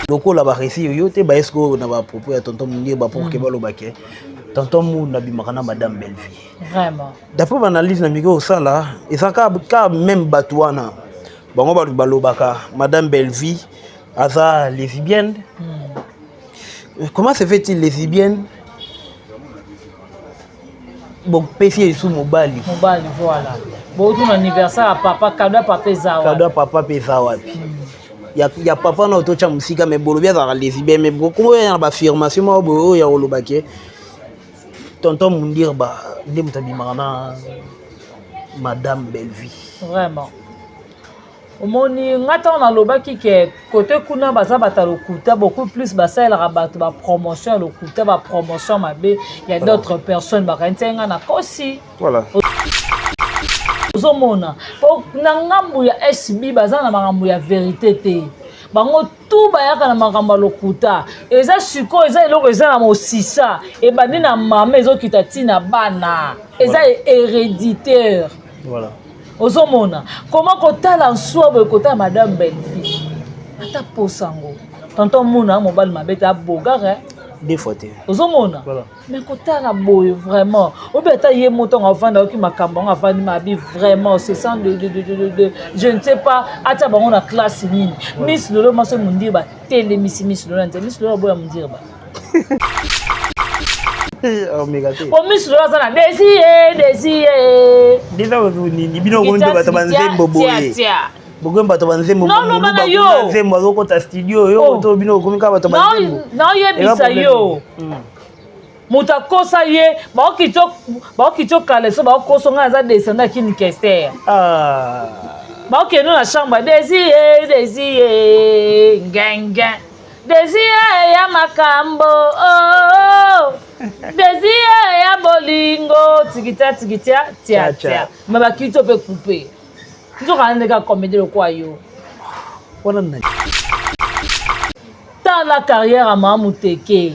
Lokola baréussir yo te, baye sikoyo na bapropos ya tonton Mundirba pour ke baloba ke tonton Muna abimaka na madame Bellevue. Vraiment. D'après baanalyse na miki osala, eza kaka même bato wana, bango bato balobaka madame Bellevue aza lesbienne. Comment se fait-il, lesbienne, bopesi ye lisusu mobali? Mobali, voilà. Botuna anniversaire ya papa, cadeau ya papa eza Kado wapi? Ya papa mpe eza wapi? Ya papa na ototya mosika, mais bolobi azalaka lesbienne, mais bokoya na baaffirmation moko boye oyo ya koloba ke tonton Mundirba nde moto abimaka na madame Bellevue. Vraiment, omoni nga, ntango nalobaki ke kote kuna baza bato ya lokuta, beaucoup plus basalelaka bato bapromotion ya lokuta, bapromotion mabe ya d'autres personnes, bakanisi nga na kosi. Ozomona, po na ngambu ya SB baza na makambo ya vérité te. Bango tu bayaka na makambo ya lokuta. Eza sikoyo, eza eloko eza na mosisa, ebandi na mama, ezokita ntina bana, eza héréditaire. Ozomona koma kotala nswa boye, kotala madame Bellevue, ata posa yango, tonton Muna mobali mabe te, abogare. Deux fois te. Ozomona. Mais kotala boye, vraiment, obi ata ye moto yango avanda, oki makambo yango avandi mabi, vraiment, c'est sans de je ne sais pas atia bango na classe nini. Miss Lolo maso Mundiri batelemisi Miss Lolo na nzela. Miss Lolo aboya Mundiri ba Omeka te. Po Miss Lolo aza na désir, désir. Déjà nini, bino okondi bato banzembo boye, bokomi bato banzembo. Noloba na yo. Nzembo azokota studio yo. Oh. To bino okomi kaka bato banzembo. Naoyebisa yo, moto akosa ye, baokiti okala so, baokoso ngai aza descendant akini kester. Ah. Baokende na chambre, désir, désir, ngenge, désir ya makambo, oh, désir ya bolingo, tikitia tikitia tia tia. Me bakiti mpe coupe, nzokana ndenge acomédie lokwa yo. Wana na Tala carrière ya mama Muteke.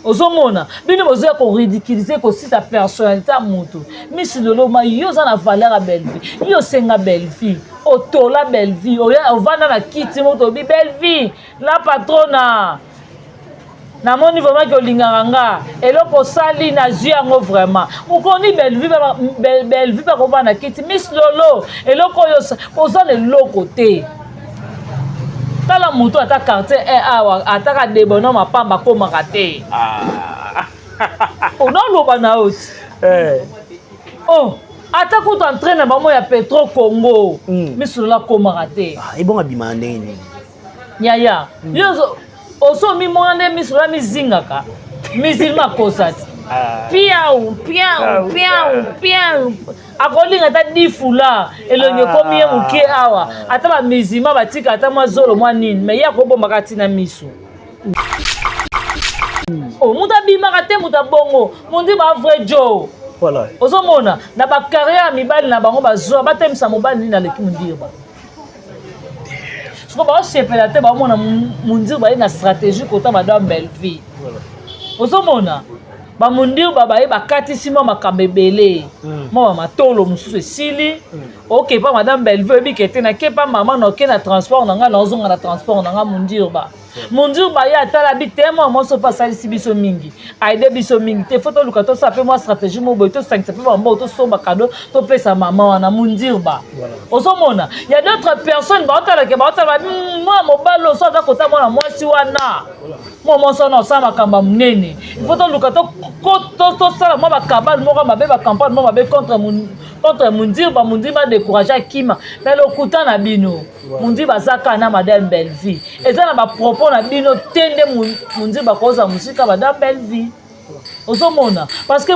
Ozomona, bino bozoya koridiculiser, kosisa personnalité ya motu. Miss Lolo ma, yo oza na valeur ya Bellevue, yo osenga Bellevue, otola Bellevue, oya ovanda na kiti moko, tobi Bellevue la patrona. Namoni vraiment ke olingaka nga, eloko osali nazwi yango vraiment. Mokoni Bellevue, Bellevue bakovanda na kiti. Miss Lolo, eloko oyo oza na eloko te. Tala motu ata quartier 1 awa, ataka debono mapamba akomaka te. Onaloba na yo ti. Oh, ata kutu entraine na bango ya Petro Congo, Miss Lolo akomaka te. Ah, ebongo abimaka ndenge nini? Yaya, yo oso mimona nde Miss Lolo mizingaka musulman, akosa ti. Piau piau piau piau, akolinga ata difula elongi ekomi ye moke awa. Ata bamusulman batika ata mwa zolo mwa nini, mais ye akobombaka ntina miso. Oh, moto abimaka te, moto abongo mondi ba vrai jo. Ozomona na bacarrière ya mibali na bango, bazwa batemisa mobali nini aleki Mundirba. Siko baosepela te, baomona Mundirba baye na stratégie kota madame Bellevue. Ozomona bamundirba baye bakatisi mwa makambo ebele, mwa bamatolo mosusu esili. Okepa madame Bellevue, oyebi ke te nakepa mama na oke na transport na ngai, naozonga na transport na ngai. Mundirba, Mundirba ye atala bi te, mwa mwasi mpe asalisi biso mingi, aide biso mingi te. Faut toluka tosala mpe mwa stratégie moko boye, tosangisa mpe bambongo, tosomba cadeau, topesa mama wana Mundirba. Ozomona, ya d'autres personnes baotalake, baotala mwana mobali oso aza kota mwana mwasi wana, mwa mwasi wana osala makambo ya monene. Ifo toluka tosala mwa bakabale moko mabe, bacampagne moko mabe contre Mundirba. Mundirba adécourage, akima. Mais lokuta na bino, Mundirba aza kaka na madame Bellevue. Eza na bapropos na bino te nde Mundirba kozala mosika madame Bellevue. Ozomona, parce que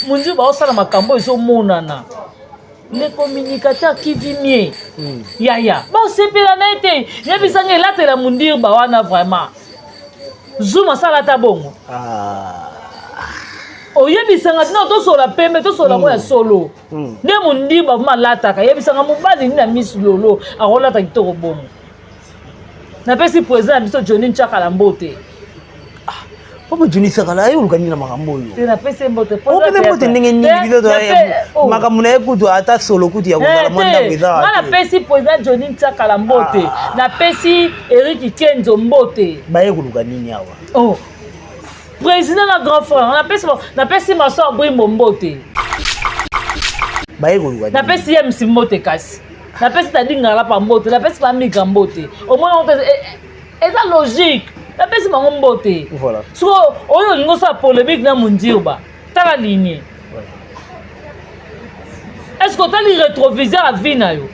Mundirba osala makambo ezomonana, le communicateur qui vit mieux. Yaya, bosepela na ye te. Yebisanga elatela Mundirba wana, vraiment, zoom asala ata bongo. Oyebisanga tina tosola pembe, tosola ngo ya solo nde Mundirba vraimen alataka. Yebisanga mobali nini na Miss Lolo akolata kitoko bongo? Napesi président na biso Johnny Nchakala mbote. Papa Johnny Sakala aye oluka nini na makambo oyo? Te napesi ye mbote. Opesa mbote ndenge nini biso oh. makambo na ye kutu ata solo kutu ya kozala mwa ndako eza. Nga napesi président Johnny Nsakala mbote. Ah. Napesi Eric Kenzo mbote. Baye koluka nini awa? Oh. Président na grand frère, napesi napesi Maso Brimbo mbote. Baye koluka nini? Napesi ye MC mbote kasi. Napesi Tadi Ngalapa mbote, napesi Bamika mbote. Omoni eza logique napesi bango mbote voilà. siko oyo olingi osala polémique na mondirba tala ligne est ce que otali rétroviseur ya vie na yo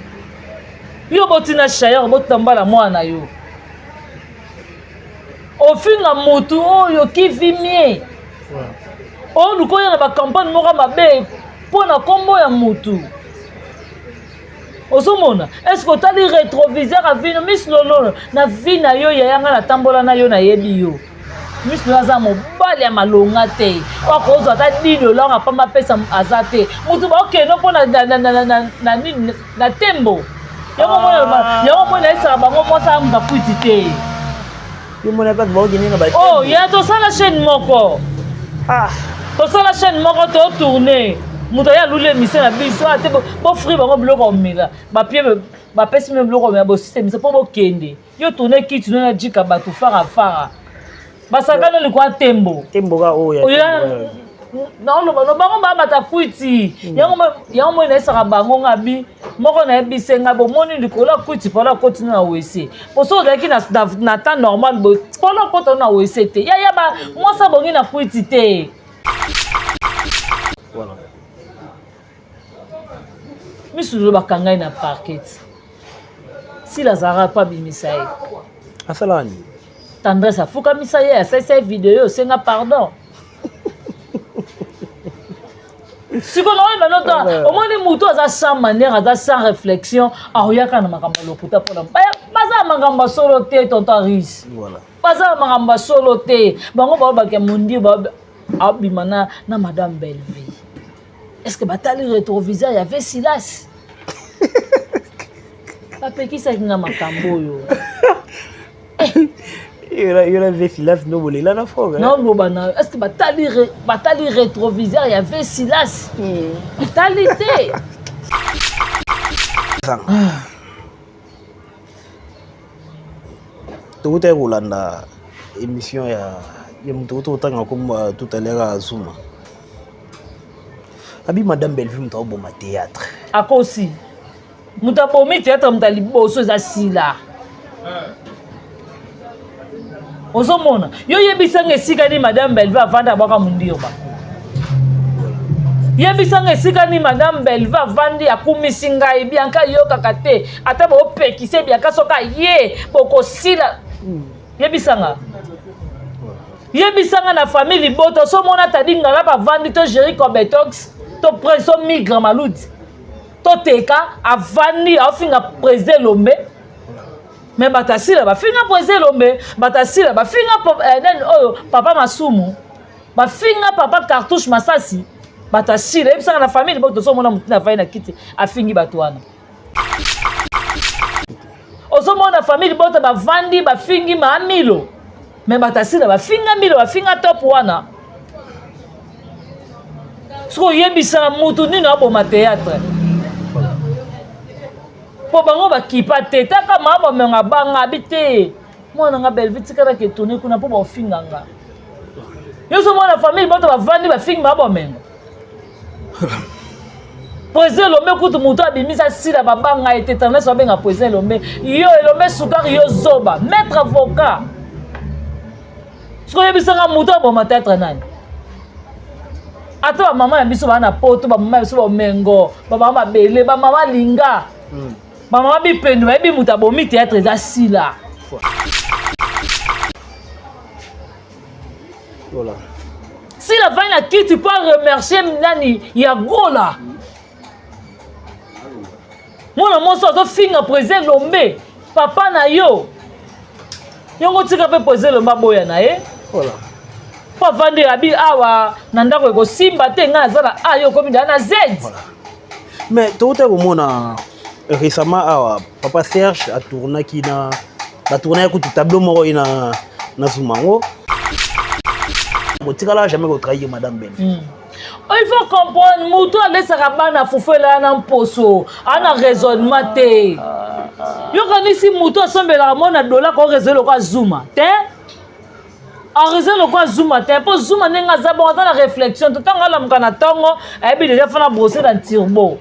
yo botina chayeur botina mbala mwana na yo ofinga motu oyo kivimie oluka oya na bacampagne moko mabe mpo na nkombo ya motu ozomona est ce que otali rétroviseur ya vino miss lololo na vie na yo yaya ngai natambola na yo nayebi yo miss lolo aza mobali ya malonga te oyo akozwa ata 10 dollar apamba apesa aza te motu baokende mpo na nini na tembo yango ah. mona ayesaka bango mwasi amuka kwiti te oh ya tosala chaîne moko ah. tosala chaîne moko totourne moto aye aluli émission na biso ate ah, bofri bango biloko omela bapie bapesi mino biloko omela bosisa émission mpo bokende yo tourne kiti no na jika bato fara fara basakana likwa tembo tembo ka oyo naoloba no bango babata kwiti hmm. yango moi nayesaka bango nga bi moko nayebise ngai bomoni likolo ya kwiti polo akoti na wese po soki ozalaki na temps normal boye polo akota na wese te yaya mwasi abongi na kwiti te misusu bakangai na parket sila azalaka mpo abimisa ye asalaka nini tendresse afukamisa ye asalisa ye video osenga pardon sikoyo naoyi bano omoni motu aza sans manière aza sans réflexion akoyaka na makambo ya lokuta mpona baza na makambo ya solo te tonton ris baza na makambo ya solo te bango baobaka mondi abima na, na madame bellevie est ce que batali rétroviseur ya vesilas bapekisaki nga makambo oyo yo na vesilas ndo bolela na fort naoloba na est ce que batali, batali rétroviseur ya vesilas hmm. batali te tokutaki kolanda émission ya ya moto okuti kotanga nkombo tout à l'heure ya Zuma abi madame Bellevue moto akoboma théâtre akosi moto abomi théâtre moto ya liboso eza sila ozomona yo yebisanga esika nini madame Bellevue avanda abwaka mundirba yebisanga esika nini madame Bellevue avandi akumisi ngai bianka ayokaka te ata bopekise bianka soki aye bokosila yebisanga yebisanga na famille libota so omona tadi ngala bavandi to jericho betox to prince to migre maludi toteka avandi aofinga président elombe me bato asila bafinga président elombe bato asila bafinga eh, nani oyo papa masumu bafinga papa cartouche masasi bato asila yebisaka na famille libota ozomona motu na afai na kiti afingi bato wana ozomona famille libota bavandi bafingi maamilo me bato asila bafinga milo bafinga top wana soki oyebisaka motu nini aboma théâtre mpo bango bakipa te taka maa bamenga banga abi te mwana nga belvi tikalaka etone kuna mpo baofinga nga yo ozomona famille bato bavandi bafingi maa bamenga Président Elombe kutu moto abimisa sila babanga ye te tendance babenga président Elombe yo Elombe sukari yo zoba maître avocat soki oyebisanga moto aboma théâtre nani ata bamama na biso baa na poto bamama na biso bamengo bamama mabele bamama linga hmm. bamama bipendu bayebi moto abomi théâtre eza sila Voilà. S'il a fait na kiti pour remercier nani ya Gola. Mwana mwasi azofinga président Lombe, papa na yo. Yongo tika pe président Lombe aboya na ye. Voilà. Po avandi abi awa na ndako ekosimba te ngai aza na A yo okomi na Z. Voilà. Mais tokota komona récemment awa papa Serge a tournaki na ba tournaki kutu tableau moko ye na na Zuma yango. Kotikala jamais kotrahir madame Bellevue. Il faut comprendre, moto alesaka bana fufu elaya na mposo, ana raisonnement te. Yokanisi moto asombelaka mwana dola ko raisonner lokola Zuma te, araisonne lokola Zuma te, mpo Zuma ndenge aza bongo, aza na réflexion te. Ntango alamuka na ntongo, ayebi déjà fana brosser na turbo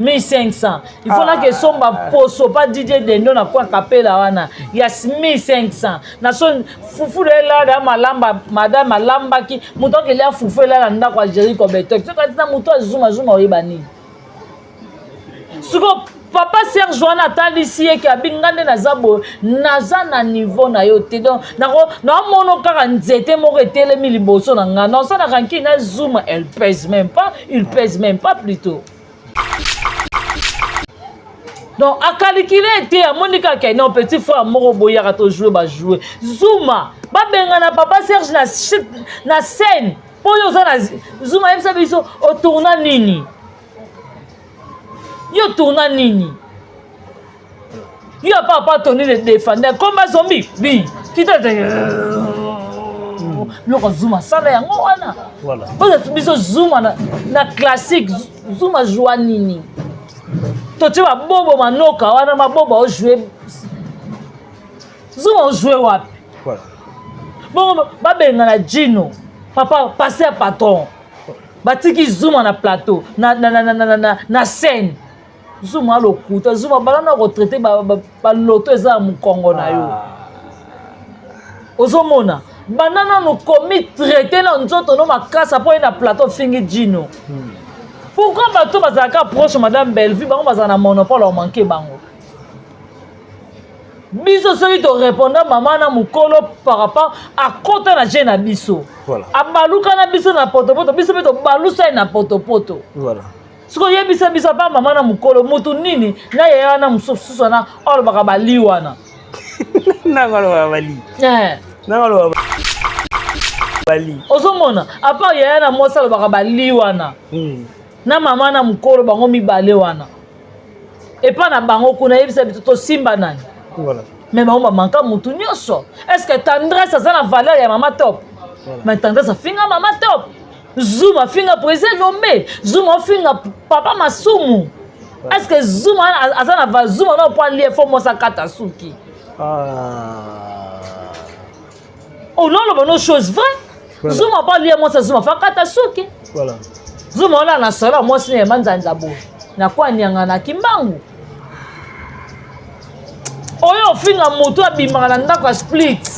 1500, il faut nake esomba poso pa DJ Dendo na kwa kapela wana ya 1500 na so fufu de elala malamba. Madame alambaki, moto akelia fufu elala ndako ya Jericho Betok. Soki atina moto azuma zuma, oyeba nini? Siko papa Serge wana atalisi ye ke abi nga nde naza boye, naza na niveau na yo te. Donc naomona kaka nzete moko etelemi liboso na nga, naosalaka nkini na Zuma. Elle pèse même pas, il pèse même pas plutôt. Donc acalculer te, amoni kaka non, petit frère moko boyaka tojouer, bajouer. Zuma babengana papa Serge na scène mpo oyo oza na Zuma. Yebisa biso, otourna nini? Yo tourna nini? Yo papa Tony le défendeur komba zombi bi kita biloko. Zuma asala yango wana. Biso Zuma na classique, Zuma joua nini? Totie babobo manoka wana, mabobo aojoue. Zuma ojoue wapi? Bongo babengana Jino, papa passe ya patron, batiki Zuma na plateau, na scène. Zuma alokuta. Zuma bala na kotraiter baloto eza ya mokongo na yo. Ozomona banda nanu komi traiter na nzoto no makasi mpo ye na plateau fingi Jino. Pourquoi bato bazalaka proche madame Bellevue, bango bazala na monopole omanke bango? Biso soki torépondre mama na mokolo par rapport akota na je na biso, abaluka na biso na potopoto, biso mpe tobalusa ye na potopoto. Soki oyebisa biso apa mama na mokolo, motu nini na yaya wana mosusu wana oyo alobaka bali wana? Nanga alobaka bali? Nanga alobaka bali? Ozomona, apart yaya na mwasi alobaka bali wana na mama na mokolo, bango mibale wana epa na bango kuna, yebisa biso tosimba nani? Mais bango bamanka motu nyonso. Est ce que Tendresse aza na valeur ya mama Top? Mais Tendresse afinga mama Top, Zuma afinga président Lombe, Zuma ofinga papa Masumu. Est ce que Zuma aza na Zuma na po alie fo mwasi akata suki? Onoloba no chose vrai. Zuma po alie mwasi, Zuma fa akata suki. Zuma wana na solo mwasi na yema nzanza boye nakwanianga na kimbangu. Oyo ofinga moto abimaka na ndako ya split,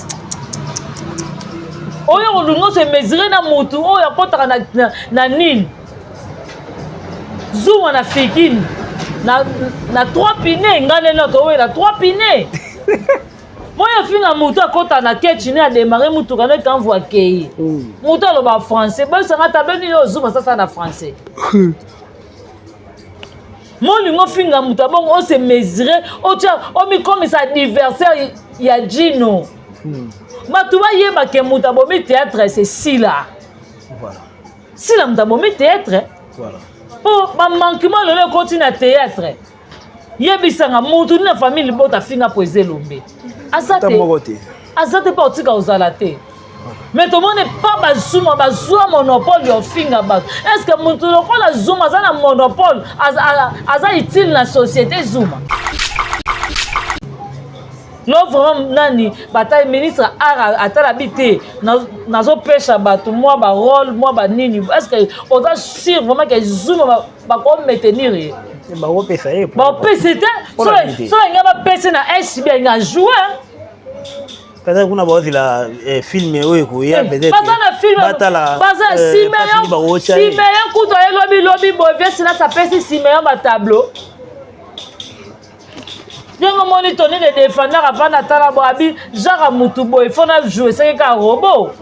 oyo olingi ose mesurer na motu oyo akɔtaka na nini? Zuma na fikini na trois pine, ngai nene towela trois pine. Moyo ofinga motu akɔta na ketch ne adémarrer mutuka no ekamvu akei. Motu aloba français, boyesanga tablo nini oyo Zuma sasa na français. Molingo ofinga moto abongo, ose mesurer, otya omikomisa adversaire ya Jino. Bato bayebake moto abomi théâtre, c'est Sila. Sila moto abomi théâtre mpo bamanquement lelo ekoti na théâtre. Yebisanga motu nini na famille libota afinga po eza Elombe? Aza te, aza te, mpo otika ozala te. Mais tomoni pa bazuma bazwa monopole ya ofinga bato. Est ce que motu lokola Zuma aza na monopole, aza utile na société? Zuma no vraiment nani bata ministre art atala bi te, nazopesha bato mwa barôle mwa banini. Est ce que oza sûr vraiment ke Zuma bakomaintenir ye? Bakopesa ye. Bakopesa te. So alinga bapesa na SB, alinga jouer. Peut-être kuna baozela film oyo ekoya. Peut-être baza na film. Batala. Baza Simeon. Simeon kutu aye lobi lobi boye, vie Silas apesi Simeon batableau. Ndenge omoni Tony le défendeur avanda, atala boye, abi genre mutu boye fo na joue soki kaka robot.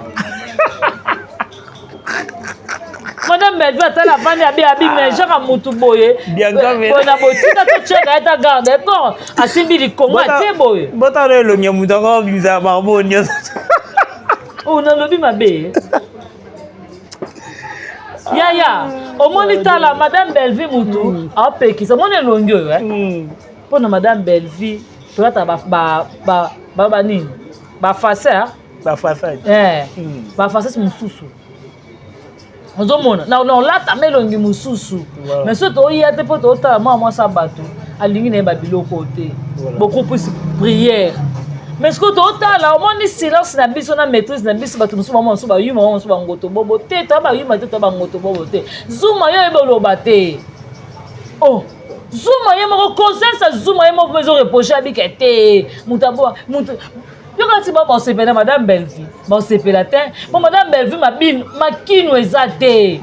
Madame Melvi atala, avandi, abi mais genre mutu boye boye na botika totiaka ye ta garde corps, asimbi likongo, atie boye. Botala elongi ya moto yango abimisaka makambo nyonso. Oyo nalobi mabe yaya, omoni, tala madame Bellevie, mutu aopekisa, omoni elongi oyo mpona madame Bellevie, tolata banini, bafacer. Bafacette. Bafacette mosusu ozomona na olata ma elongi mosusu. Mais soki toya te mpo totala mwana mwasi ya bato alingi na ye babiloko te, beaucoup plus prière. Mais soki totala, omoni silence na biso na maîtrise na biso, bato mosusu bamona mosusu bayuma, bamona mosusu bangoto bobo te. Toya bayuma te, toya bangoto bobo te. Zuma yo oyebi oloba te. Oh, Zuma ye moko, conscience ya Zuma ye moko ezoreproche abike te. Moto aboa moto yoka ti ba basepela madame Bellevue, basepela te po madame Bellevue mabino makino eza te.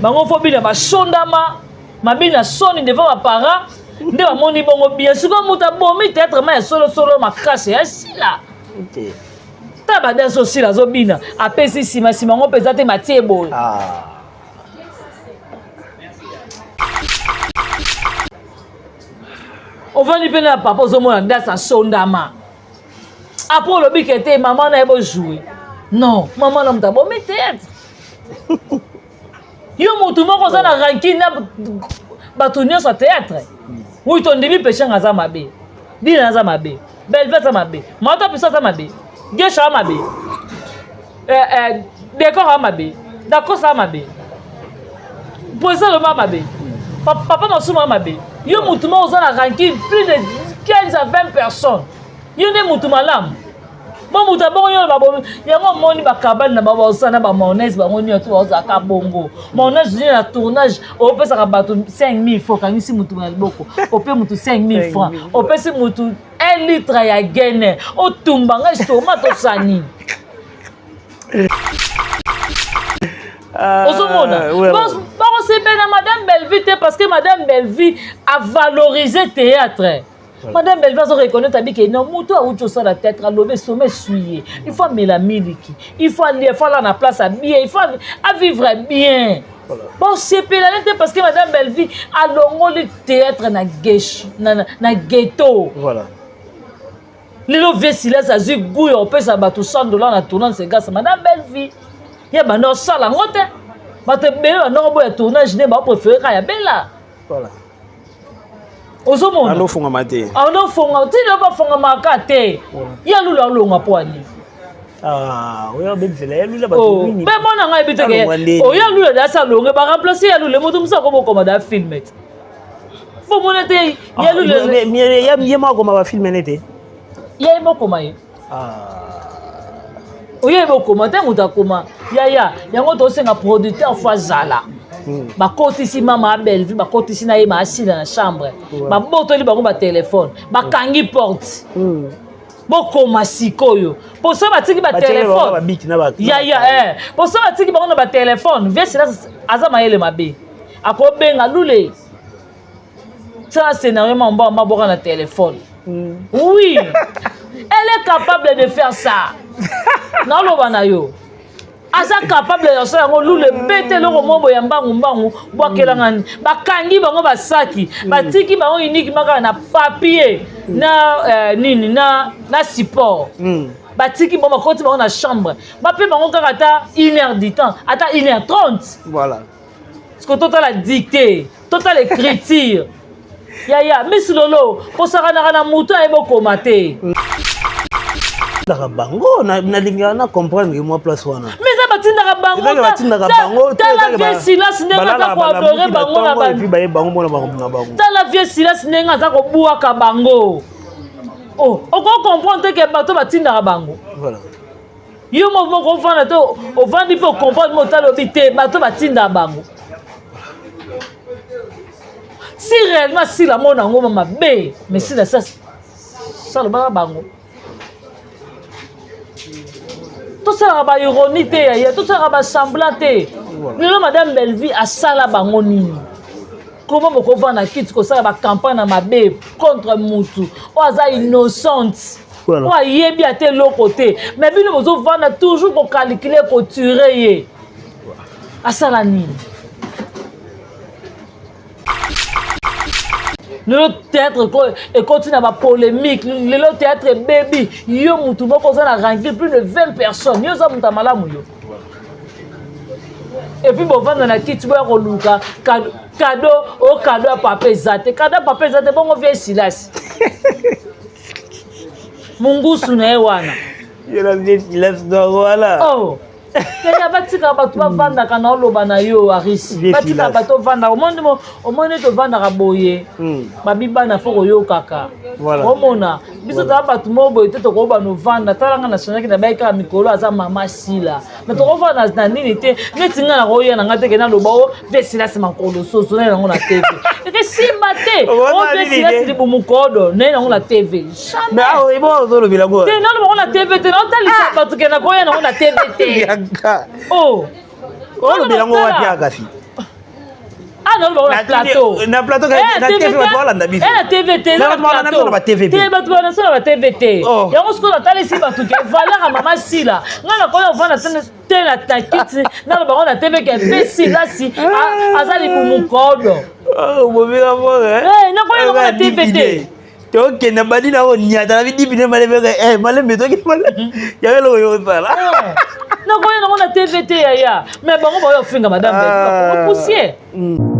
Bango fo bina basondama mabino ya soni devant baparent nde bamoni bongo bien. Sikoyo moto abomi théâtre ma ya solosolo makasi ya sila. Ta badanse osila azobina, apesi nsima nsima yango mpenza te, matie boye. Ovandi mpe na papa, ozomona ndasi asondama. Après olobi ke te, mama na ye bojoue. Non, mama na moto abomi théâtre. Yo motu moko oza na rancune na bato nyonso ya théâtre. Oui, tondimi Peshanga aza mabe, Dina aza mabe, Belve aza mabe, Mata Piso aza mabe, Gesha aza mabe, Décor aza mabe, Dakosa aza mabe, Poisa Loma mabe, papa Masumu aza mabe. Yo motu moko oza na rancune plus de 15 à 20 personnes, yo nde motu malamu bo moto abongo yo babomi yango. Omoni bakabali na bango baosala na bamayonnaise, bango nyonso bazalaka bongo. Mayonnaise nini? Na tournage opesaka bato 5000 francs, okangisi motu na liboko, ope motu 5000 francs, opesi motu 1 litre ya gene, otumba ngai estomac, tosala nini? Ozomona bakosepela madame Bellevue te, parce que madame Bellevue avalorise théâtre. Madame Bellevue azo reconnaître abike non, moto awuti osala théâtre, alobi esoma esui ye, il faut amela miliki, il faut alia, il faut ala na place ya bien, il faut avivre bien. Bosepela ne te, parce que madame Bellevue alongoli théâtre na gesh na ghetto. Lelo vie Silas azwi goût ya kopesa bato 100 $ na tournage, c'est grâce à madame Bellevue. Ye banda osala yango te, bato ebele banda koboya tournage nde baopréféré kaka ya Bela. Ozomona andofungama te. Andofonga ntina bafongamaka te. Ya Lulu alonga mpo ani? Oyo abebisela ya Lula bato nini? Mpe mwana ngai yebi teke oyo Lula dasi alonge, baremplace ya Lula, moto mosusu akobokoma da film te, bomona te ya Lula. Ye moko akoma bafilm ne te. Ye mokoma, ye oyebi okoma te, moto akoma yaya yango. Tosenga producteur fo azala. Bakotisi mama Abelvi, bakotisi na ye maasila na chambre, babotoli bango batelefone, bakangi porte. Bokoma sikoyo poso batiki batelefone yaya, poso batiki bango na batelefone. Vie Silas aza mayele mabe, akobenga Lule tia scénario mambo maboka na telefone. Oui, elle est capable de faire ça. Naloba na yo, aza capable ya kosala yango. Lulu ebete eloko moko ya mbangu mbangu, bwakelanga nini. Bakangi bango basaki, batiki bango uniquement kaka na papier na nini na support. Batiki bango, bakoti bango na chambre, bape bango kaka ata une heure du temps, ata 1h30. Parce que totala dictée, totala écriture yaya Miss Lolo kosakanaka na motu ayebi okoma te. Batindaka bango, nalingaka na comprendre mwa place wana. Mais eza batindaka bango, batindaka bango. Tala vie Silas ndenge aza koadore bango na baye bango mona makambo na bango. Tala vie Silas ndenge aza kobwaka bango. Oh, oko comprendre te ke bato batindaka bango. Yo moko moko ovanda te, ovandi mpe ocomprendre mo, otali obi te, bato batindaka bango. Si réellement Sila mona yango mabe, mais Sila salobaka bango. Tosalaka baironie te yaya, tosalaka basemblant te. Lelo madame Bellevue asala bango nini? Koma bokovanda kiti kosala bacampagne na mabe contre mutu oyo aza innocente, oyo ayebi ata eloko te. Mais bino bozovanda toujours kocalcule, koture ye asala nini. Lelo théâtre ekoti na bapolémique, lelo théâtre ebebi. Yo mutu moko oza na rancune plus de 20 personnes, yo oza moto ya malamu yo? Et puis bovanda na kiti, boya koluka cadeau. O cadeau ya papa eza te, cadeau ya papa eza te. Bongo vie Silasi, mungusu na ye wana. Voilà. Oh. Yaya batika bato bavandaka na oloba na yo Aris. Batika bato ovandaka omoni omoni tovandaka boye. Hmm. Babi bana fo koyokaka. Omona biso toza bato moko boye te tokoba novanda tala nga na changeaki na bayaki kaka mikolo aza mama sila me tokovanda na nini te neti nga nakoya na nga te ke naloba o ve silasi makolo soso naye nango na tv eke simba te o ve silasi libumu kodo naye nango na tv jamais ozolobela ngo te naloba ngo na tv te naotalisa ah! bato ke nakoya nango na tv te o olobela ngo wapi akasi Ah non, na plateau. Na plateau eh, na TV bato balanda biso. Eh na TV te, na plateau. Na TV te. Bato balanda biso na ba TV te. Oh. Yango sikoyo natalisi bato ke valeur ya mama Sila. Ngai nakoya ovanda te na kiti naloba ngo na TV ke pe Sila si aza libumu kodo. Oh, bobika moko. Eh nakoya ngo na TV te. Tokende badi na onyata na bidibi ne malembe eh malembe tokende malembe. Yango eloko yo osala. Eh. Nakoya nango na TV te yaya. Mais bango baoya kofinga madame ah. Poussière. Mm.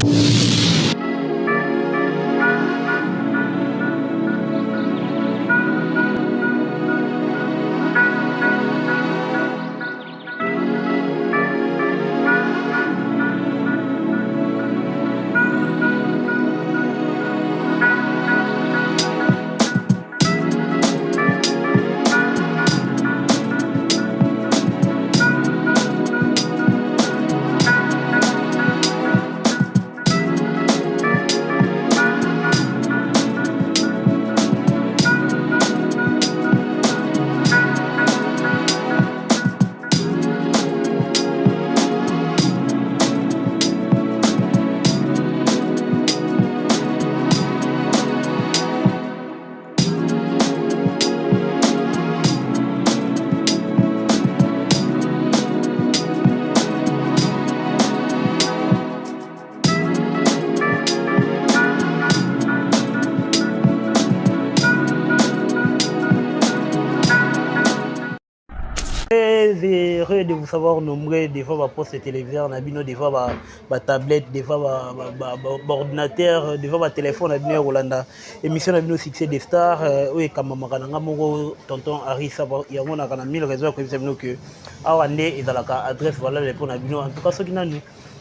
Très heureux de vous savoir nombreux devant ba poste téléviseur na bino devant ba, ba tablette devant ba, ba, ba, ba, ba ordinateur devant ba téléphone na bino ya kolanda émission na bino succès des stars euh, oyo ekambamaka na nga moko tonton Harry Saba yango naka na mille raisons ya koyebisa bino que awa nde ezalaka adresse valable mpo na bino en tout cas soki nanu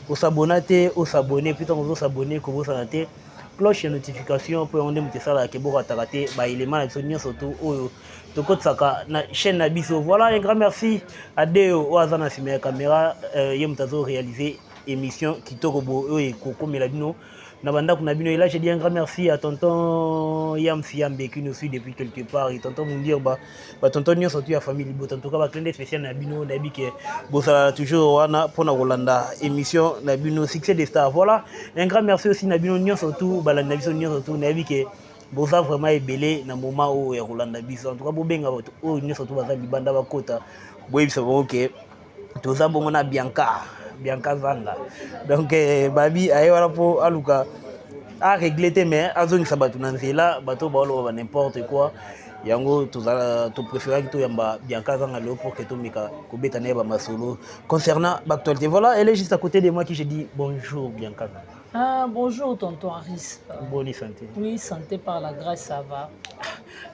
osabona te osabone puis ntango ozosabone kobosana te cloche ya notification mpo yango nde moto esalaka ke borataka te baelema na biso nyonso tu oyo tokotisaka na chaîne na biso. Voilà, un grand merci à Deo oyo aza na nsima ya caméra, euh, ye moto azo réaliser émission kitoko bo oyo ekokomela bino na bandako na bino. Et là, je dis un grand merci à tonton Yam Siambe qui nous suit depuis quelque part et tonton Mundir ba, ba tonton nyonso tu ya famille Libota. En tout cas, ba clin d'œil spécial na bino, nayebi ke bozala toujours wana pona kolanda émission na bino Succès des Stars. Voilà, un grand merci aussi na bino nyonso tu balandi na biso nyonso tu nayebi ke boza vraiment ebele na moment oyo ya kolanda biso. En tout cas, bobenga bato oyo nyonso tu baza libanda bakota, boyebisa bango ke toza bongo na Bianca, Bianca Zanga. Donc eh, babi aye wana mpo aluka a régler te mais azongisa bato na nzela, bato baoloba ba n'importe quoi. Yango tozala to préféraki toyamba Bianca Zanga lelo pour que tomeka kobeta na ye ba masolo concernant l'actualité. Voilà, elle est juste à côté de moi qui je dis bonjour Bianca Zanga. Ah, bonjour tonton Harris. Bonne santé. Oui, santé par la grâce, ça va.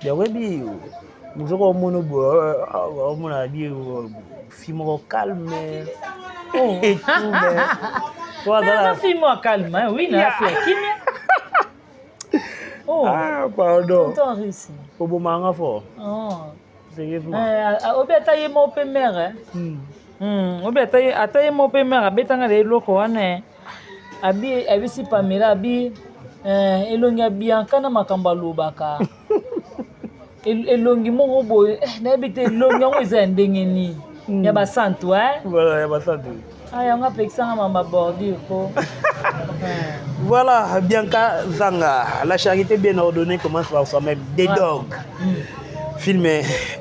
Bien oyebi mozoko omona boye omona bi fille moko calme. Oh. Et tout, mais po Naza azala fille moko calme, hein? Oui, na fille ya kimia. Oh, ah pardon tonton Harris. obomanga fort Oh. sérieusement. Eh, obi ata ye moko mpe mare eh? Hmm. Obi ata ye moko mpe mare abetanga na eloko wana eh. Abi abisi Pamela abi eh, elongi ya Bianca na makambo alobaka elongi moko boye eh, nayebi te elongi yango eza ya ndenge nini ya basantu eh? Voilà, ya basantu. Ah, yango apekisanga mama bordure ko. Eh. Voilà, Bianca Zanga, la charité bien ordonnée commence par soi-même. Des dogs. Film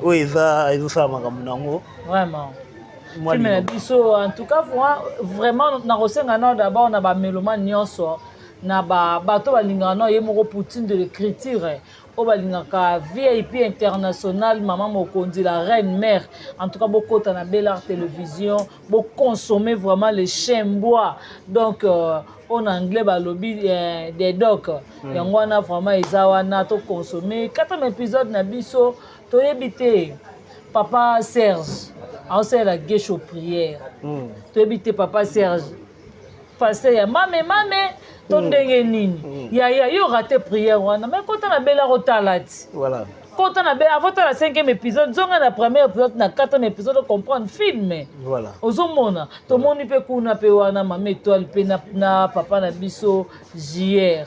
oyo eza ezosala makambo nango. Vraiment. Mwa Film na liloba. biso en tout cas vraiment nakosenga nao d'abord na bamélomane nyonso na bato balingaka nao ye moko Poutine de l'écriture oyo balingaka VIP international mama mokonzi la reine mère. En tout cas bokota na Belart Télévision, boconsommer vraiment les chimbois. Donc en anglais balobi des docs. Yango wana vraiment eza wana toconsommer quatrième épisode na biso. Toyebi te. Papa Serge aosalela Gesho prière. Toyebi te papa Serge pasteur ya mame mame to ndenge nini. Yaya yo rate prière wana, mais kota na bela kotala ti. Voilà. Kota na bela avant tala 5e épisode, zonga na premier épisode, na 4e épisode, comprendre film. Voilà. Ozomona, tomoni mpe kuna mpe wana mama Étoile mpe na papa na biso JR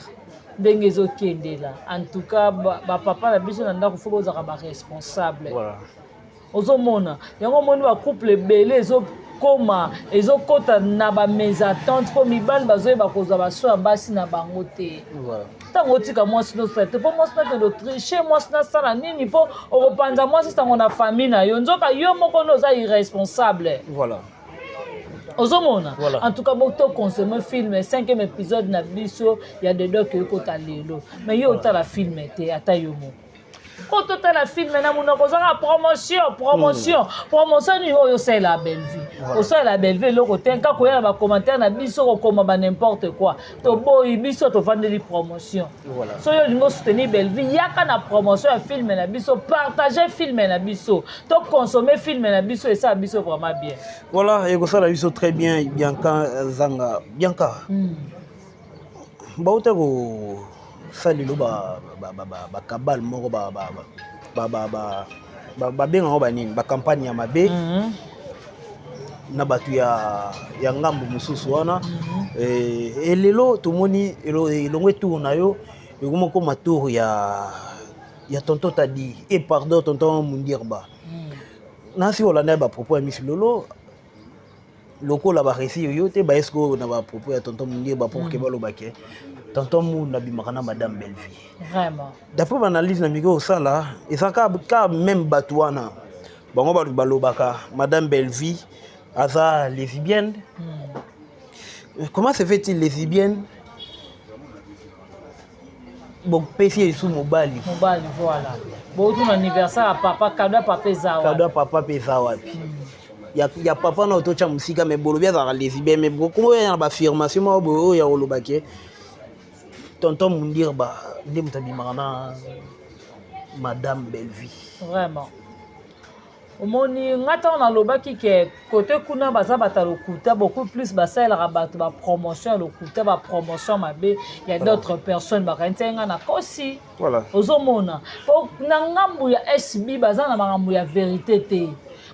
ndenge ezokendela. En tout cas bapapa na biso na ndako fo bozalaka baresponsable. Voilà. Ozomona yango, omoni bacouple ebele ezokoma, ezokɔta na bamésentente mpo mibali bazoyeba kozwa baso ya basi na bango te. Voilà. Ntango otika mwasi nosala te mpo mwasi nakende otriche, mwasi nasala nini, mpo okopanza mwasi sango na famille na yo, nzoka yo moko nde oza irresponsable. Voilà. Ozomona. Voilà. En tout cas botoconsommer film, cinquième épisode na biso ya Dedoc ekota lelo, mais yo otala film te, ata yo moko ko totala film na monoko ozaka promotion, promotion, promotion nini oyo osalela Bellevue? Voilà. Osalela Bellevue eloko te, kaka koya na bacommentaire na biso kokoma ba n'importe quoi. Toboyi, biso tovandeli promotion. Voilà. Soki olingi osoutenir Bellevue, yaka na promotion ya film na biso, partage film na biso, toconsommer film na biso, esala biso vraiment bien. Voilà, ekosala biso très bien. Bianca Zanga, Bianca, bauta kosala lelo bakabale moko, babengango banini, bacampagne ya mabe na bato ya ngambo mosusu wana. Elelo tomoni elongo etour na yo ekoma koma tour ya tonton Tadi et pardon, tonton Mundirba. Nasi olanda ya bapropos ya Miss Lolo lokola baréussir yo te, baeske oyo na bapropos ya tonton Mundirba pour ke balobake tonton Munda abimaka na madame Bellevue. Vraiment. D'après baanalyse na miki osala, eza ka même bato wana, bango bato balobaka madame Bellevue aza lesbienne. Comment se fait-il lesbienne, bopesi ye lisusu mobali? Mobali, voilà. Botuna anniversaire ya papa, cadeau ya papa eza Kado wapi? Ya papa mpe eza wapi? Ya papa na ototya mosika, me bolobi azalaka lesbienne, me bokomo oyo na baaffirmation moko boye oyo ya kolobake tonton Mundirba nde moto abimaka na madame Bellevue. Vraiment, omoni nga ntango nalobaki ke kote kuna baza bato ya lokuta, beaucoup plus basalelaka bato bapromotion ya lokuta, bapromotion mabe ya d'autres personnes, bakanisi nga na kosi. Voilà. Ozomona, po na ngambu ya SB baza na makambo ya vérité te,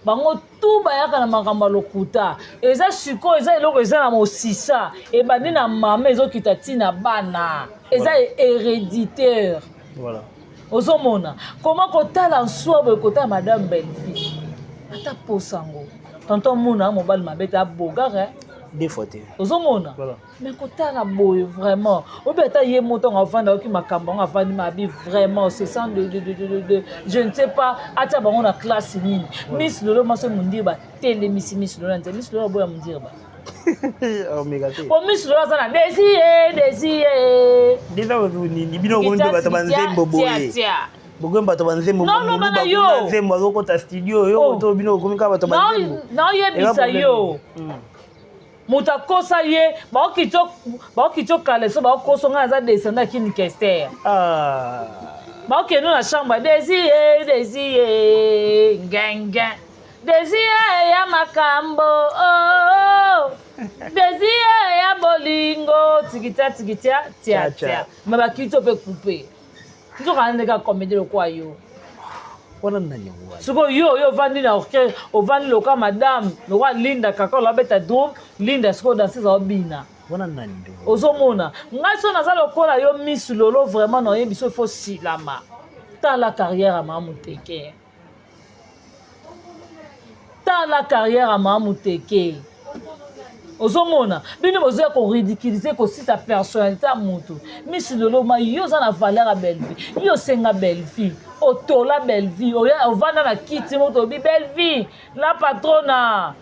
bango tu bayaka na makambo ya lokuta. Eza sikoyo, eza eloko eza na mosisa, ebandi na mama, ezokita ntina bana, eza héréditaire. Voilà. Ozomona koma kotala nswa boye, kotala madame Bellevue, ata posa yango tonton Muna mobali mabe te, abogare. Deux fois te. Ozomona. Voilà. Mais kotala boye vraiment, obi ata ye moto yango avanda, oki makambo yango avandi mabi, vraiment c'est sans de je ne sais pas atia bango na classe nini. Miss Lolo maso Mundir batelemisi Miss Lolo na nzela, Miss Lolo aboya Mundir ba Omeka te. Po Miss Lolo aza na désir, désir. Ndeza nini, bino kondi bato banzembo boye, bokomi bato banzembo. Naoloba na yo. Nzembo azokota studio yo. Oh. To bino okomi kaka bato banzembo. Naoyebisa yo, moto akosa ye, baokiti okala so baokoso ngai aza descendant akini kester. Ah. Baokende na chambre, désir, désir, ngenge, désir ya makambo, oh, désir ya bolingo, tikitia tikitia tia tia, me bakiti mpe coupe, nzokana ndenge acomédie lokwa yo. Wana nani yango wana? Sikoyo yo oyo ovandi na orchestre, ovandi loka madame lokwa Linda kaka olabeta drum, Linda sikoyo danseuse aobina. Wana nani nde? Ozomona, ngai so naza lokola yo Miss Lolo, vraiment nayebi so ifo silama. Tala carrière ya mama Moteke, tala carrière ya mama Moteke. Ozomona, bino bozoya koridiculiser, kosisa personnalité ya motu. Miss Lolo, ma yo oza na valeur ya Bellevue, yo osenga Bellevue, otola Bellevue, oya ovanda na kiti moto obi Bellevue la patrona,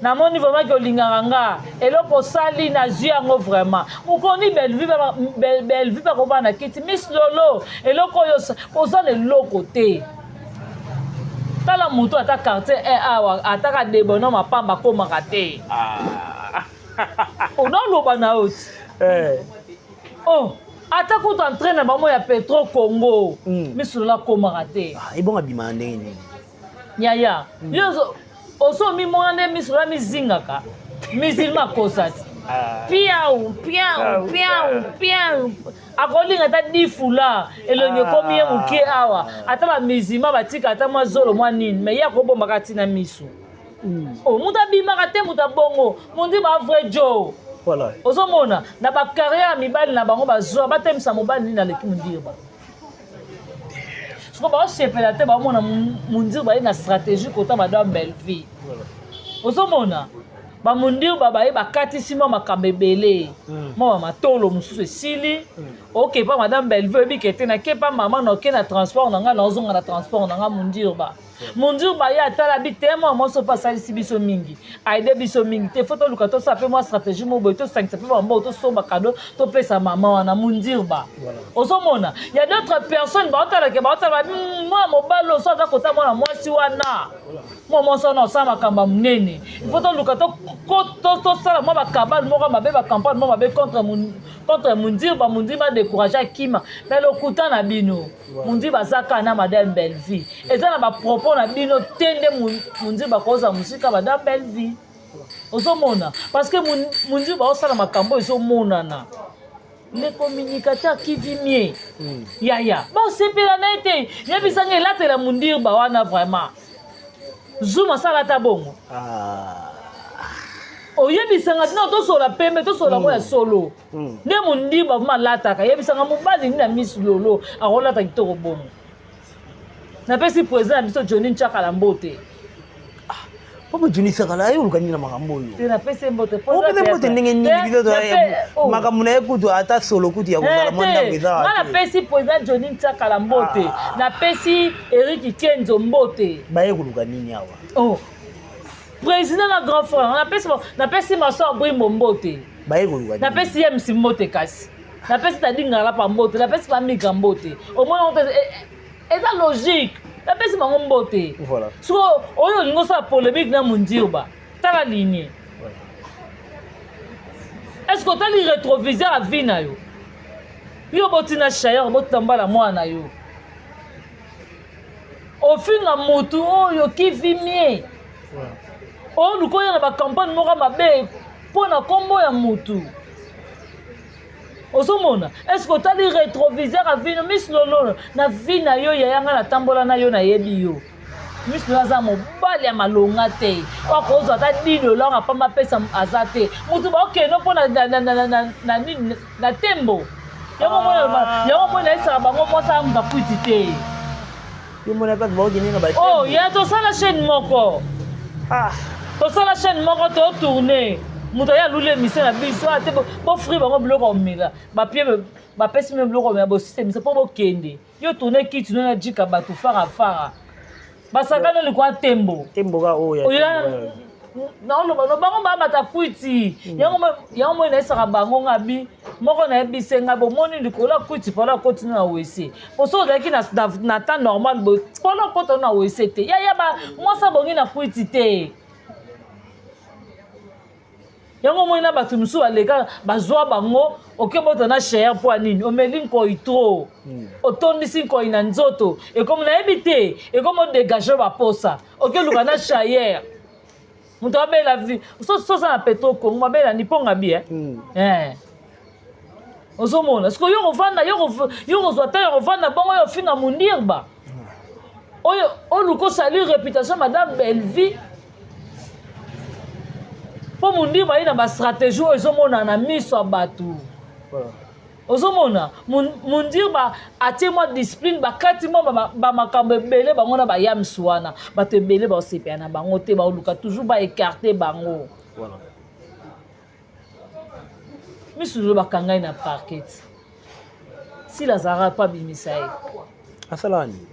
namoni vraiment ke olingaka nga, eloko osali nazwi yango vraiment. Mokoni Bellevue, Bellevue bakovanda na kiti. Miss Lolo, eloko oyo oza na eloko te. Tala motu ata quartier 1 awa, ataka debono mapamba akomaka te. Ah. Onaoloba na yo ti. Eh. Oh, ata kutu entraine na bango ya Petro Congo, Miss Lolo akomaka te. Ah, ebongo abimaka ndenge nini? Yaya, yo ozo omimona nde miso na mizingaka. Musulman akosa ti. Ah. Piau, piau, piau, piau. Akolinga ata 10 foulard, elongi ekomi ye moke awa. Ata ba musulman batika ata mwa zolo mwa nini, mais ye akobombaka ntina miso. Oh, moto abimaka te moto abongo. Mondi ba vrai Joe. Voilà. Ozomona na ba carrière ya mibali na bango bazwa batemisa mobali nini aleki Mundirba. Siko baosepela te baomona Mundirba ye na stratégie kota madame Bellevue. Voilà. Ozomona bamundirba baye bakatisi mwa makambo ebele mwa bamatolo mosusu esili oke pa madame Bellevue oyebi ke te nake pa mama na oke na transport na ngai naozonga na transport na ngai Mundirba. Mundirba ye atala bi te mwa mwasi mpe asalisi biso mingi aide biso mingi te fo toluka tosala mpe mwa stratégie moko boye tosangisa mpe bambongo tosomba kado topesa mama wana Mundirba. Ozomona ya d'autres personnes baotalake baotala babi mwana mobali oso aza kota mwana mwasi wana mwa mwasi wana osala makambo ya monene ifo toluka tosala mwa bakabale moko mabe bacampagne moko mabe contre Mundirba. Mundirba adécourage akima me lokuta na bino. Mundirba aza kaka na madame Bellevue, eza na bapropos na bino te nde Mundirba akozala mosika madame Bellevue. Ozomona parce que Mundirba osala makambo ezomonana. Le communicateur qui vit mieux. Yaya baosepela na ye te, yebisanga elatela Mundirba wana vraiment zuma asala ata bongo. Oyebisanga tina tosola pembe tosola ngo ya solo nde Mundirba vraimen alataka. Yebisanga mobali nini na misu lolo akolata kitoko bongo. Napesi président na biso Johnny Nchakala mbote. Papa Johnny Sakala aye oluka nini na makambo oyo? Te napesi ye mbote. Opesa mbote ndenge nini? Biso makambo na ye kutu ata solo kutu ya kozala mwa ndambo eza. Nga napesi président Johnny Nchakala mbote, napesi Eric Kenzo mbote. Baye koluka nini awa? Oh. Président na grand frère, napesi maso Brimbo mbote. Baye koluka nini? Napesi ye msi mbote kasi. Napesi Tadi Ngalapa mbote, napesi Bamika mbote. Omoni eza logique. Napesi bango mbote. Voilà. So oyo olingi osala polémique na Mundirba, tala ligne. Est-ce que otali rétroviseur ya vie na yo? Yo botina chayeur, botina mbala mwana na yo. Ofinga motu oyo qui vit mieux. Oyo oya na bacampagne moko mabe mpo na nkombo ya motu. Ozomona est-ce que otali rétroviseur ya vie no? Miss Lolo na vie na yo yaya nga natambola na yo nayebi yo. Miss Lolo aza mobali ya malonga te. Oyo akozwa ata 10 $ apamba apesa aza te. Motu baokende mpo na nini na tembo. Yango mona ayesaka bango mwasi aya moto akwiti te. Yo mona kaka baokende na ba Oh, ya tosala chaîne moko. Tosala chaîne moko totourne. Moto aye aluli émission na biso ate bofri bango biloko omela bapie bapesi mino biloko omela bosisa émission mpo bokende. Yo tourne kiti no na jika bato fara fara. Basakana likwa tembo. Tembo ka oyo ya naoloba no bango bamata kwiti. Yango moi nayesaka bango nga bi moko nayebise ngai bomoni likolo ya kwiti polo akoti na wese. Poso ozalaki na temps normal boye polo akota na wese te. Yaya ba mwasi abongi na kwiti te. Yango moi na bato mosusu baleka bazwa bango okebota na cher mpo ya nini omeli nkoi trop. Otondisi nkoi na nzoto ekomi nayebi te ekomi odégage baposa okeluka na chayer moto abela vi sosa na petro Congo babela niponga bi ozomona siko yo kovanda yo kozwa ta ya kovanda bongo yo ofinga Mundirba oyo oluka osali réputation madame Bellevue mpo Mundirba ye na bastratégie oyo ezomonana na miso ya bato. Ozomona Mundirba atie mwa discipline bakati mwa bamakambo ebele bango na bayamsu wana bato ebele baosepela na bango te baoluka toujours baécarte bango. Misu bakangai na parquet sila azalaka mpo abimisa ye. Asala nini?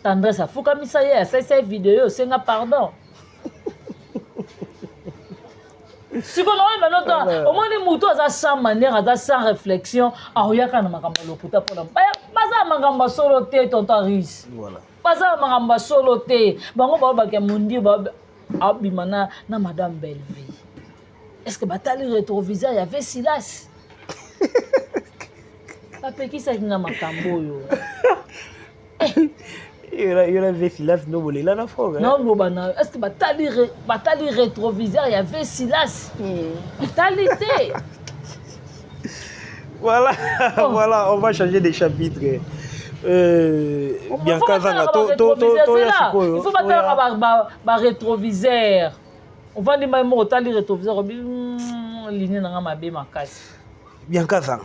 Tendresse afukamisa ye asalisa ye video osenga pardon. Sikoyo naoyeba nota omoni motu aza sans manière aza sans réflexion aoyaka na makambo ya lokuta mpona baza na makambo ya solo te tonton Riche. Baza na makambo ya solo te bango baobaka Mundirba abima na madame Bellevue. Est-ce que batali rétroviseur ya ve Silas? Bapekisaki nga makambo oyo. Yo na Vesilas ndo bolela na fort. Naoloba na, est ce que batali rétroviseur ya Vesilas? Batali te. Voilà, oh. Voilà, on va changer de chapitre. Bianca Zanga, to ya sikoyo. Il faut batalaka barétroviseur. Ovandi mai moko, otali rétroviseur, obi ligne nanga mabe makasi. Bianca Zanga.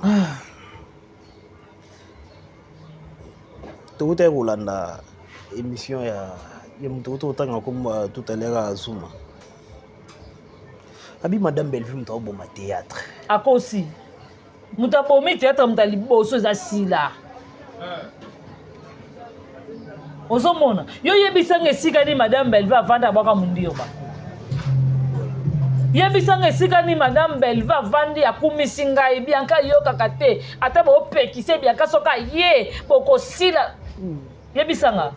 Tokutaki kolanda émission ya moto okuta kotanga kombo tout à l'heure, Azuma. Abi Madame Bellevue moto akoboma théâtre. Akosi. Moto abomi théâtre, moto ya liboso eza Sila. Ozomona, yo yebisanga esika nini Madame Bellevue avandi abwaka Mundirba? Yebisanga esika nini Madame Bellevue avandi akumisi ngai Bianca? Yokaka te, ata boopekise Bianca, soki aye bokosila. Yebisanga,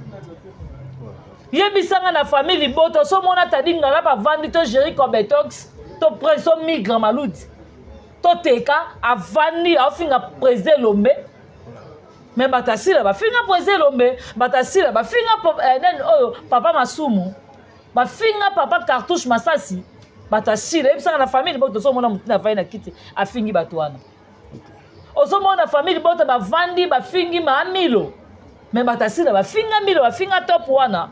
yebisanga na famille libota, osomona tadi ngala bavandi to Géri Cobetox to Prince to Migre Maludi to Teka avandi aofinga président Elombe. Me bato asila bafinga président Elombe, bato asila bafinga nani oyo, papa Masumu, bafinga papa Cartouche Masasi. Bato asila, yebisanga na famille libota, ozomona motu na vai na kiti afingi bato wana? Ozomona famille libota bavandi bafingi Maamilo? Me bato asila bafinga Milo, bafinga top wana.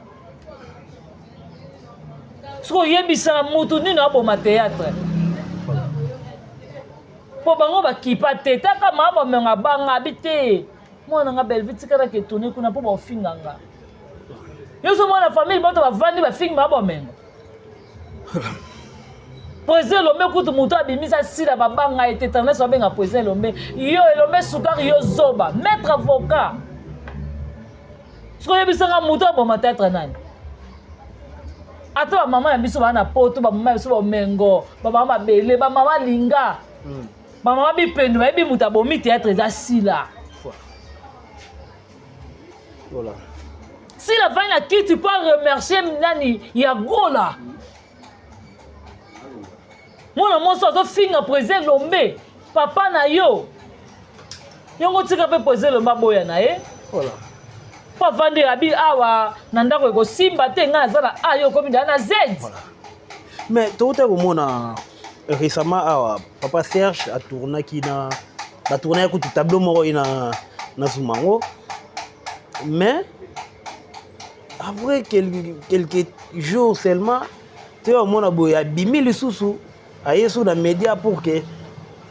Soki oyebisaka mutu nini aboma théâtre, mpo bango bakipa te. Taka maa bamenga banga abi te, mwana nga Bellevue tikalaka etourne kuna mpo baofinga nga. Yo ozomona famille bato bavandi bafingi maa bamenga Président Elombe kutu moto abimisa Sila, babanga ye te. Tendance babenga président Elombe, yo Elombe sukari, yo zoba, maître avocat. Soki oyebisanga moto aboma théâtre nani? Ata bamama na biso baa na poto, bamama na biso bamengo, bamama mabele, bamama linga, bamama bipendo, bayebi moto abomi théâtre eza Sila. Voilà. Sila avandi na kiti mpo aremercier nani ya Gola. Mwana mwasi azofinga président Elombe, papa na yo. Yongo tika mpe président Elombe aboya na ye. Voilà. Mpo avandi abi awa na ndako ekosimba te, ngai naza na A, yo okomi daa na Z. Voilà. Mais touta komona récemment awa papa Serge atournaki na batournaki kutu tableau moko ye na Zumango, mais après quelques jours seulement te omona boye abimi lisusu, aye so na média pour que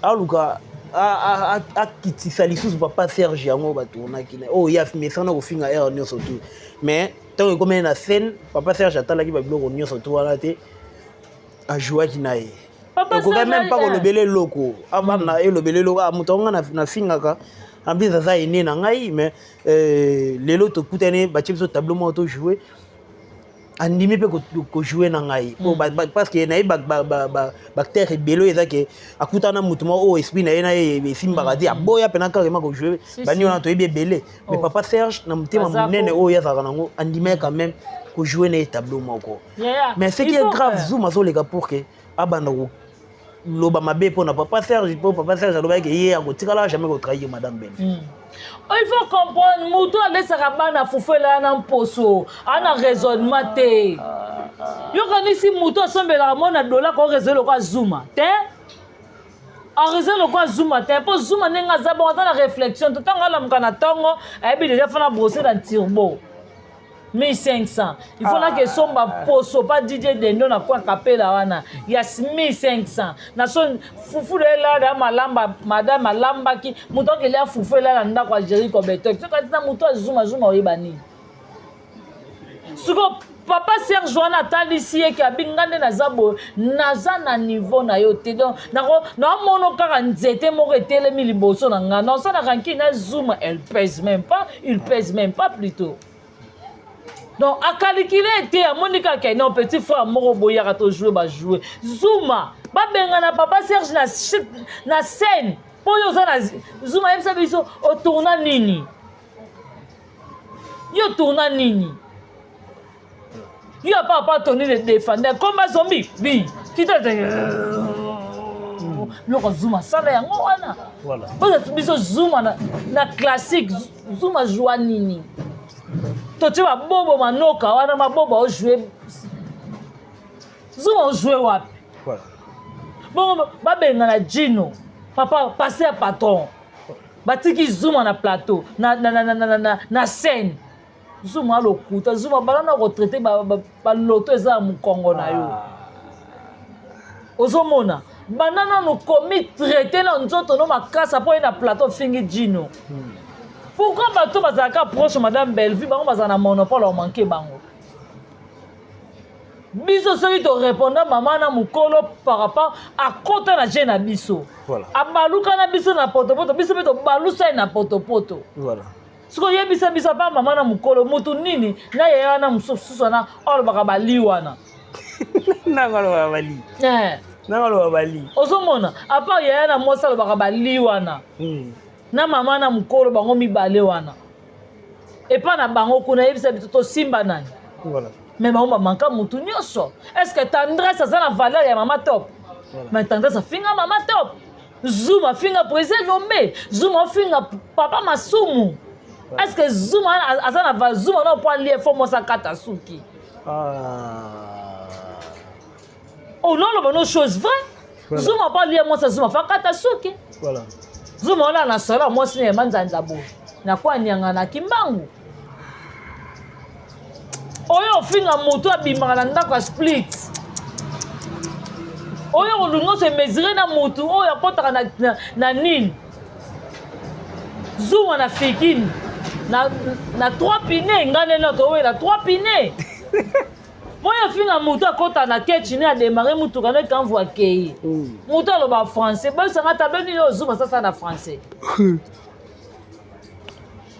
aluka akitisa lisusu papa Serge. Yango batournaki na oyo ya mesana kofinga heure nyonso tu, mais ntango ekomeli na scène, papa Serge atalaki babiloko nyonso tu wana te, ajouaki na ye. Papa ekoki Serge même pas kolobela eloko avanda elobela eloko. Ah, moto yango nga nafingaka, en plus aza aîné na ngai, mais lelo tokutani, batie biso tableau moko tojoue, andimi mpe kojoue na ngai. Po parce que nayebi baacteur ebele oyo eza ke akutana na motu moko oyo esprit na ye na ye esimbaka te, aboya mpena carrément kojoue. Si, Bani si. wana toyebi ebele, mais Oh. papa Serge na motema Baza monene oyo azalaka nango, andimaki quand même kojoue na ye tableau moko. Yeah. Mais ce qui Il est faut grave, que Zoom azoleka pour que abanda koloba mabe mpo na papa Serge, mpo papa Serge alobaki ye akotikala jamais kotrahir madame Ben. Il faut comprendre, moto alesaka bana fufu elaya na mposo ana raisonnement te. Yokanisi moto asombelaka mwana dola koraisonne lokola Zuma te, araisonne lokola Zuma te, mpo Zuma ndenge aza bongo aza na réflexion te. Ntango alamuka na ntongo, ayebi déjà fana brosser na turbo 1500, il faut nake esomba poso pa DJ Dendo na kwa kapela wana ya 1500 na so fufu de elala ya malamba. Madame alambaki, moto akelia fufu elala ndako ya Jericho Betok. Soki atina moto azuma zuma, oyeba nini? Siko papa Serge wana atalisi ye ke abi nga nde naza boye, naza na niveau na yo te. Donc naomona kaka nzete moko etelemi liboso na nga, naosalaka nkini na Zuma, elle pèse même pas, il pèse même pas plutôt. Donc akalikile te, amoni kaka non, petit frère moko boyaka tojoue, bajoue Zuma, babengana papa Serge na scène. Mpo oyo oza na Zuma, yebisa biso otourna nini? Yo tourna nini? Yo apa apa Tony le défendeur komba zombi bi kita biloko Zuma asala yango wana. Voilà. Mpo biso Zuma na classique, Zuma joua nini? Totie mabobo manoka wana mabobo aojoue Zuma ojoue wapi? Voilà. Bongo babengana Gino papa passe ya patron batiki Zuma na plateau na, na, na, na, na, na, na scène Zuma alokuta Zuma bala na kotraite baloto eza ya mokongo na yo ah. Ozomona banda nanu komi traite na nzoto no makasa mpo ye na plateau ofingi Gino hmm. Pourquoi bato bazalaka proche madame Bellevue bango bazala na monopole omanke bango biso soki toreponda mama na mokolo par rapport akota na je na biso voilà. Abaluka na biso na potopoto biso mpe tobalusa ye na potopoto voilà. Soki oyebisa biso apa mama na mokolo motu nini na yaya wana mosusu wana olobaka bali wana nanga alobaka bali eh. Nanga aloba bali ozomona apa yaya na mwasi alobaka bali wana hmm. Na mama na mokolo bango mibale wana epa na bango kuna yebisa biso tosimba nani voilà. Mais bango bamanka motu nyonso. Est ce que tendresse aza na valeur ya mama top voilà. Mais tendresse afinga mama top, Zuma afinga président Lombe, Zuma afinga papa Masumu voilà. Est ce que Zuma aza na valeur? Zuma na po alie fo mwasi akata suki ah. Oh, noloba no chose vrai voilà. Zuma po alie mwasi Zuma fa akata suki voilà. Zuma wana na solo mwasi na ye manzanza boye nakwanianga na kimbangu oyo ofinga moto abimaka na ndako ya split oyo olingi ose mesure na motu oyo akɔtaka na, na, na nini Zuma na fikini na, na trois pine ngai nene towela trois pine moyo ofinga motu akɔta na ketch ne ademare motuka ne kamvu akei motu aloba français bosanga tablo nini oyo Zuma sasa na français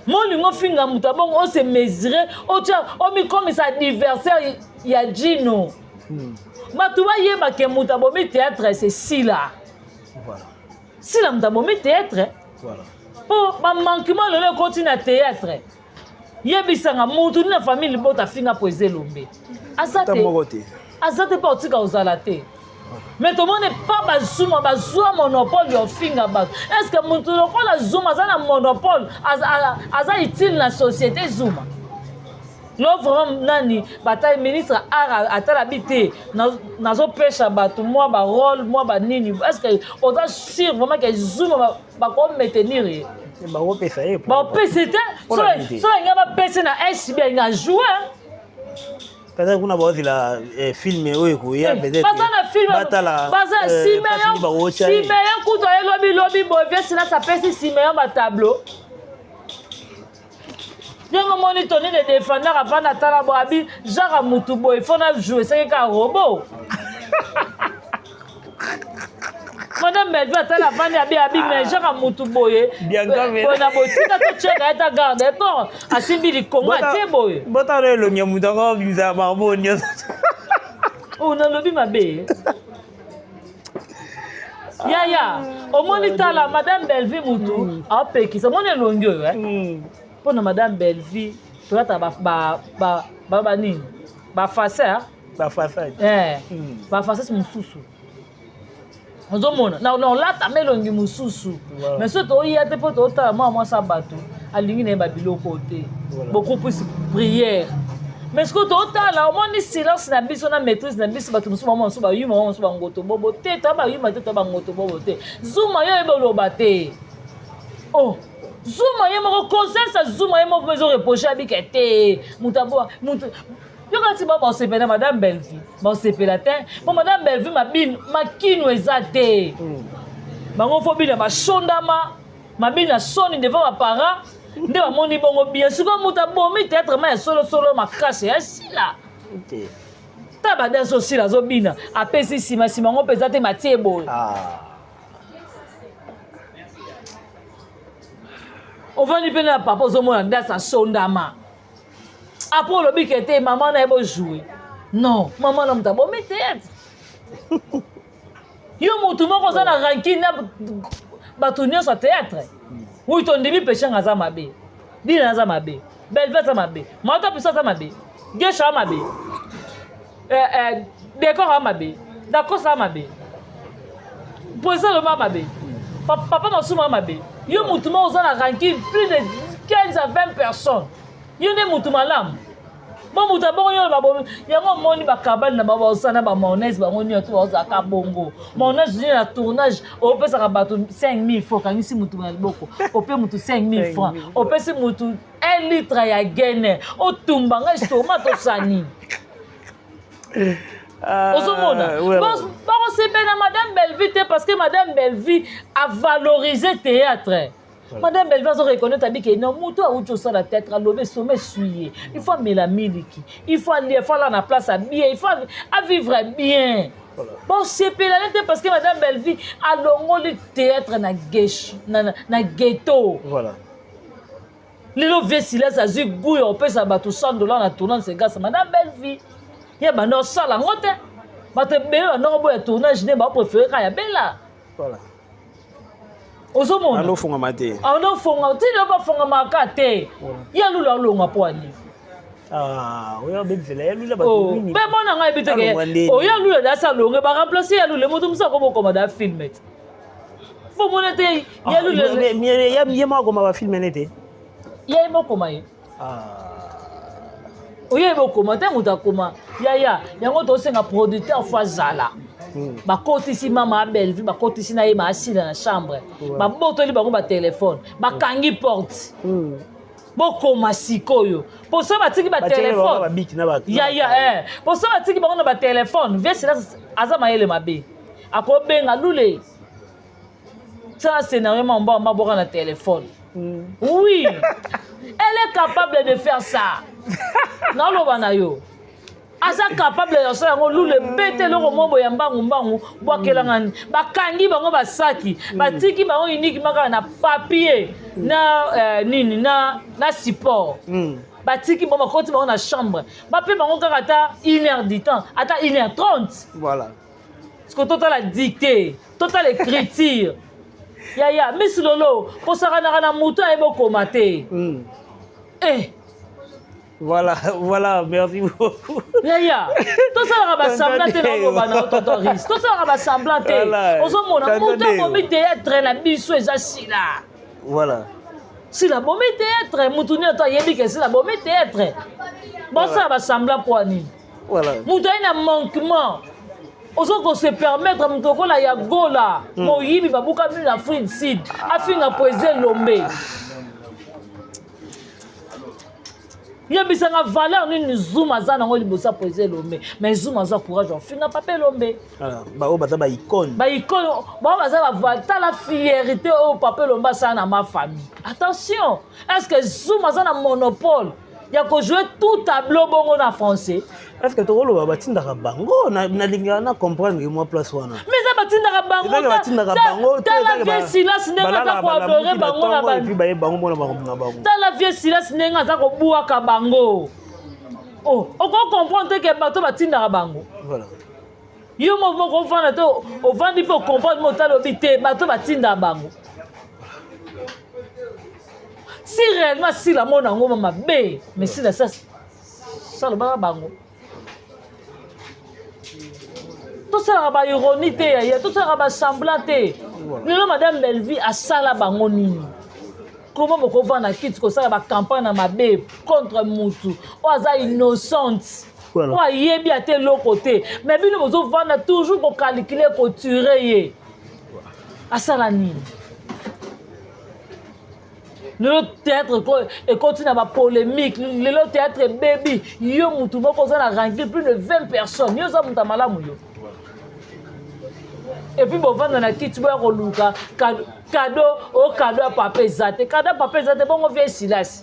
molingo ofinga moto abongo ose mesure otya omikomisa adversaire ya Gino bato bayeba ke moto abomi théâtre se Sila voilà. Sila moto abomi théâtre voilà. Mpo bamanquement lelo ekoti na théâtre yebisanga motu nini na famille libota afinga po eza elombe aza Ata te moko te aza te mpo otika kozala te mais tomoni pa bazuma bazwa monopole ya ofinga bato. Est ce que motu lokola Zuma aza na monopole aza utile na société? Zuma lo vraiment nani batali ministre art atala bi te nazopesha bato mwa barole mwa banini. Est ce que oza sûr vraiment ke Zuma bakomaintenir ye? Bakopesa ye bapesi te Mpona nini te? So alinga bapesi na SB alinga joue. Peut-être kuna baozela film oyo ekoya peut-être baza na film batala baza place nini bakotya ye. Simeon kutu aye lobi lobi boye vie sinas apesi Simeon batableau ndenge omoni Tony de défendeur avanda atala boye abi genre mutu boye fo na joue esaki kaka robot. Madame Bellevue atala avandi abi abi mais genre mutu boye Bianca boye na boye tika totyeka ye ta garde bon asimbi likongo atie boye. Botala elongi ya moto yango abimisaka makambo oyo nyonso. Oyo nalobi mabe yaya omoni tala madame Bellevue mutu aopekisa omoni elongi oyo eh? Mpona madame Bellevue tolata banini bafacer bafaçade eh, bafaces mosusu ozomona na olata ma elongi mosusu Voilà. mais soki toya te mpo totala mwa mwasi ya bato alingi na ye babiloko te Voilà. beaucoup plus prière mais soki totala omoni silence na biso na maîtrise na biso bato mosusu bamona mosusu bayuma bamona mosusu bangoto bobo te toya bayuma te toya bangoto bobo te. Zuma yo oyeba oloba te oh Zuma ye moko conscience ya Zuma ye moko ezoreproche abike te moto aboa moto yoka ti ba baosepela madame Bellevue baosepela te mpo madame Bellevue mabino makino eza te bango fo bina bashondama mabino ya soni devant baparent nde bamoni bongo bien. Sikoyo moto abomi théâtre ma ya solosolo makasi ya Sila Ok. Ta badanse osila azobina apesi nsima nsima yango mpenza te matie boye Ah. Ovandi mpe na papa ozomona ndasi asondama apres olobi ke te mama na ye bojoue non mama na moto abomi théâtre yo motu moko oza na rancune na bato nyonso ya théâtre wi tondimi peshanga aza mabe dina aza mabe Belve aza mabe mata biso aza mabe gesha aza mabe décor aza mabe dakosa aza mabe posa loba mabe papa Masumu aza mabe yo motu moko oza na rancune plus de 15 à 20 personnes. Yo nde mutu malamu. Bo mutu abongo yo babomi yango omoni bakabali na bango baosala na bamayonnaise bango nyonso baozalaka bongo mayonnaise nini na tournage opesaka bato 5000 francs okangisi mutu na liboko ope mutu 5000 francs opesi mutu 1 litre ya gene otumba ngai estomac tosani Ah, ozomona bakosepela madame Bellevue te parce que madame Bellevue avalorise théâtre. Madame Bellevue azo reconnaître abi ke non moto awuti osala théâtre alobi esoma esui ye, il faut amela miliki, il faut alia, il faut ala na place abie, il faut avivre bien. Bosepela ne te parce que madame Bellevue alongoli théâtre na gesh na ghetto. Voilà. Lelo vieux Silas azwi goût ya kopesa bato 100 $ na tournage, c'est grâce à madame Bellevue. Ye banda osala yango te, bato ebele banda koboya tournage nde bapréféré kaka ya Bella. Voilà. Ozomona andofongama te, andofonga ntina bafongamaka te. Ye lulu alonga mpo ani? Ah, oyo abebisela ya lula bato nini? Mpe mwana ngai yebi te Alongwa ke ndeni. oyo alula da asi alonge, baremplace ya lule, moto mosusu akobokoma da film te, bomona te ya lule. Ye moko akoma bafilm ne te? Ya ye mokoma ye. Ah. Oyo yebi okoma te, moto akoma yaya yango tosenga producteur fo azala. Bakotisi mama ya Bellevue, bakotisi na ye maasila na chambre, babotoli bango batelefone, bakangi porte. Bokoma sikoyo poso batiki Batiaki bango batelefone babiki na yaya poso batiki bango na batelefone. Vieux Silas aza mayele mabe, akobenga lule tsala scénario mambo maboka na telefone. Oui, elle est capable de faire ça. Naloba na yo, aza capable ya kosala yango. Lule bete eloko moko ya mbangu mbangu, bwakelanga nini. Bakangi bango basaki, batiki bango uniquement kaka na papier na nini na support. Batiki bango, bakoti bango na chambre, bape bango kaka ata une heure du temps, ata 1h30. Voilà. Parce que totala dictée, totala écriture, yaya misi lolo kosakanaka na motu ayebi okoma te. Eh. Voilà, merci beaucoup. Yaya, tosalaka basemblant te. Naoloba na yo, tonton Ris, tosalaka basemblant te. Ozomona motu abomi théâtre na biso eza Sila. Sila bomi théâtre, motu nyonso ayebi ke Sila bomi théâtre. Bosala basemblant mpo nini? Moto aye na manquement, ozo kose permettre moto lokola ya Gola, moyibi, babuka bino na Afrique Sud, afinga président Lombe. Yebisanga valeur nini Zuma aza nango liboso ya président Elombe? Mais Zuma aza courage afinga papa Elombe. Voilà. Baoyo baza baicone. Baicone bao baza ba, tala fierté oyo papa Elombe asala na ma famille. Attention, est ce que Zuma aza na monopole ya kojouer tout tableau bongo na français? Est ce que tokoloba batindaka bango? Nalingaka na comprendre mwa place wana. Mais eza batindaka bango. Ezaki batindaka bango te, Tala ezaki vieux Silas ndenge aza balalaka koadore balamuki na bango na ntongo, et puis baye bango mona makambo na bango. Tala vieux Silas ndenge aza kobwaka bango. Oh, oko comprendre te ke bato batindaka bango. Yo moko moko ovanda te, ovandi mpe ocomprendre mo, otala obi te bato batindaka bango. Si réellement Sila mona yango ma mabe, mais Sila sa salobaka bango. Tosalaka baironie te yaya, tosalaka basemblant te. Lelo madame Bellevue asala bango nini? Comment bokovanda kiti kosala bacampagne na mabe contre mutu oyo aza innocente, oyo ayebi ata eloko te? Mais bino bozovanda toujours kocalculer, kotuer ye. Asala nini? Lelo théâtre ekoti na bapolémique, lelo théâtre ebebi. Yo mutu moko oza na rancune plus de 20 personnes, yo oza moto ya malamu yo? Et puis bovanda na kiti, boya koluka cadeau o cadeau ya papa eza te, cadeau ya papa eza te. Bongo vieux Silasi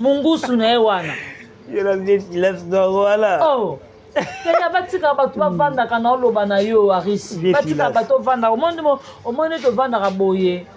mungusu na ye wana. Ye na vieux Silas, donc voilà. Oh yaya, batikaka bato bavandaka. Na oloba na yo Arisi, Vieux batikaka Silas. bato ovandaka. Omoni omoni ete ovandaka boye,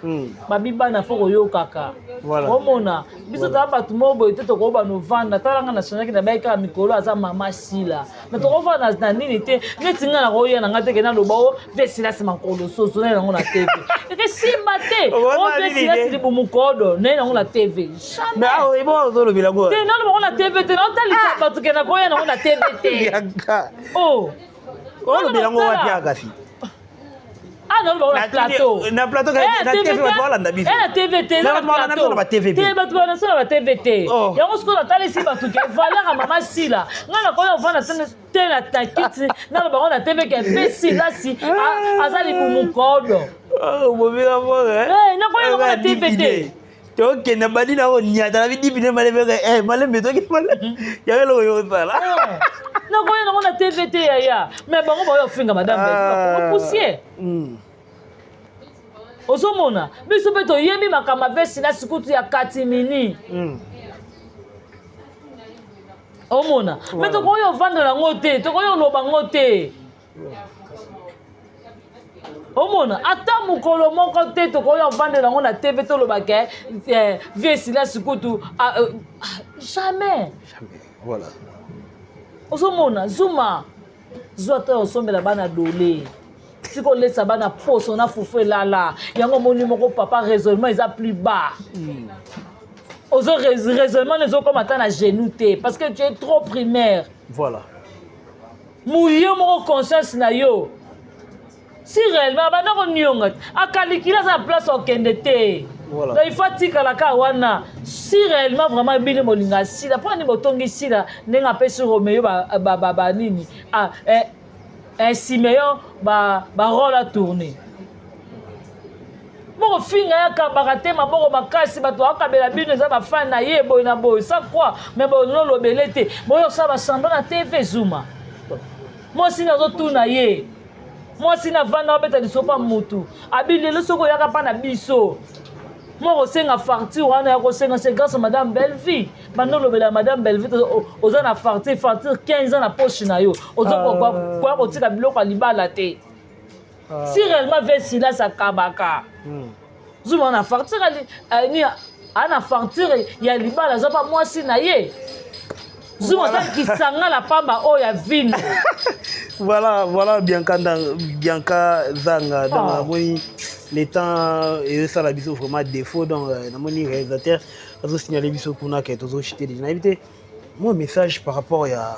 babi bana fo koyokaka. Omona biso toza bato moko boye te, tokoba novanda. Talanga na changeaki na bai kaka mikolo aza mama Sila me tokovanda na nini te. Neti ngai nakoya na ngai te ke naloba o vieux Silasi makolo soso naye nango na TV, eke simba te. Okovanda O vieux nini Silasi te? libumu kodo naye nango na TV, jamais. Mais awa ebo ozolobela ngo. Te, naloba ngo na TV te, naotalisa bato ke nakoya nango na TV te. Yaka. Oh. Olobela ngo wapi? Aka kasi. Ah non, na plateau. Na plateau na TV bato balanda biso. Eh na TV te, na plateau. Na ba TV. Te bato balanda biso na ba TV te. Oh. Yango sikoyo natalisi bato ke valeur ya mama Sila. Ngai nakoki kovanda te na takiti na bango na TV ke pe Sila si aza libumu kodo. Oh, bobika moko. Eh nakoki yango na TV te. Tokende bandi na konyata na bidipine malembe eh malembe toki malembe yango eloko yo osala. Nakoya nango na TV te yaya. Mais bango baoyo ofinga madame Bellevue poussière. Ozomona biso mpe toyebi makambo ya vesi na sikutu ya katimini. Omona mais tokoki ovandela yango te, tokoki oloba yango te. Omona ata mokolo moko te tokoki ovandela yango na TV toloba ke vesi na sikutu jamais. Jamais. Voilà. Ozomona Zuma zwa to osombela bana dole siko olesa bana poso na fufu elala yango omoni moko papa raisonnement eza plus bas. Ozo raisonnement ezokoma ata na genou te parce que tu es trop primaire. Voilà. Muyo moko conscience na yo. Si réellement banda konionga akalikila aza na place okende te. Voilà. Donc il faut atikala kaka wana. Si réellement vraiment bino bolinga Sila, mpo nini botongi Sila ndenge apesi Romeo ba nini? Ah, Simeon ba rôle à tourner. Boko finga ya kabaka te maboko makasi bato akabela bino eza ba fan na ye boye na boye sans quoi mais bo lolobele te. Boyo sa ba semblant na TV Zuma. Mwasi nazotuna ye. Mwasi na vanda obeta lisopa mutu. Abi lelo soko yaka pa na biso. Moko senga farti wana ya kosenga c'est grâce à madame Bellevue. Bando lobela madame Bellevue oza na farti farti 15 ans na poche na yo. Ozo ko kotika biloko ya libala te. Si réellement ve Silas akabaka. Zuma na farti ni ana farti ya libala aza pa mwasi na ye. Zuma ta kisanga la pamba oyo ya vino. Voilà, voilà Bianca Bianca Zanga donc namoni le temps et ça la biso vraiment défaut donc namoni réalisateur azo signaler biso kuna ke tozo chuter déjà. Nayebi te moi message par rapport ya